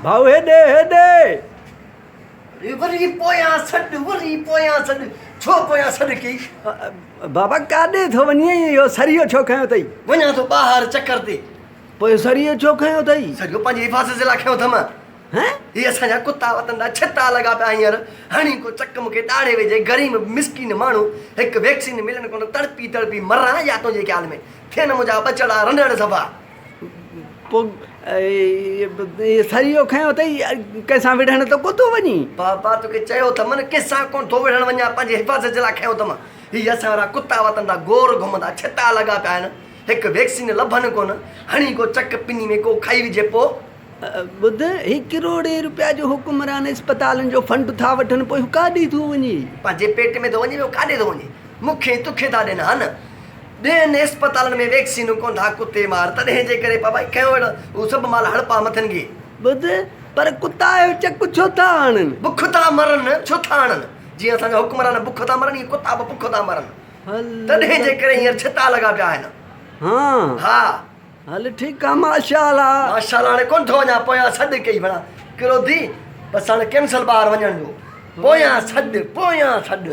ڀائو هيڏي هيڏي. وري پويان سڏ، وري پويان سڏ، ڇو پويان سڏ ڪيئي؟ بابا ڪاڏي ٿو وڃين اهو سريو ڇو کنيو اٿئي؟ وڃان ٿو ٻاهر چڪر تي. پوء سريو ڇو کنيو اٿئي؟ سريو پنهنجي حفاظت جي لاء کنيو اٿم. هين؟ هي اسان جا ڪتا وتن ٿا ڇتا لڳا پيا هينئر، هڻي ڪو چڪ مون کي ڏاڙهي وجهي، غريب مسڪين ماڻهو هڪ ويڪسين ملن ڪونه تڙپي تڙپي مران يا تنهنجي خيال ۾ ٿين منهنجا ٻچڙا رنڙ صفا. پوء سريو کنيو اٿئي ڪنهن سان وڙهڻ ته ڪونه ٿو وڃين؟ بابا توکي چيو اٿم نه ڪنهن سان ڪونه ٿو وڙهڻ وڃان پنهنجي حفاظت جي لاء کنيو اٿم. هي اسان وارا ڪتا وتن ٿا گور گهمندا ڇتا لڳا پيا آهن هڪ ويڪسين لڀن ڪونه هڻي ڪو چڪ پني ۾ ڪو کائي وجهي پوء. ٻڌ هي ڪروڙين روپيا جو حڪمران اسپتالن جو فنڊ ٿا وٺن پوء هو ڪاڏي ٿو وڃي؟ پنهنجي پيٽ ۾ ٿو وڃي ٻيو ڪاڏي ٿو وڃي مون کي ۽ توکي ٿا ڏين ها نه ڏين اسپتالن ۾ ويڪسينون ڪونه ٿا ڪتي مار تڏهن جي ڪري پاپا هي کنيو ويٺو هو سڀ مال هڙپا مٿن کي. ٻڌ پر ڪتا اهو چڪ ڇو ٿا آڻن؟ بک ٿا مرن ڇو ٿا آڻن جيئن اسان جا حڪمران بک ٿا مرن ايئن ڪتا به بک ٿا مرن تڏهن جي ڪري هينئر ڇتا لڳا پيا آهن. ها. ها. هل ٺيڪ آ ماشاءالله. ماشاءالله هاڻي ڪونه ٿو وڃان پويان سڏ ڪئي ڀلا ڪروڌي بس هاڻي ڪينسل ٻاهر وڃڻ جو پويان سڏ پويان سڏ.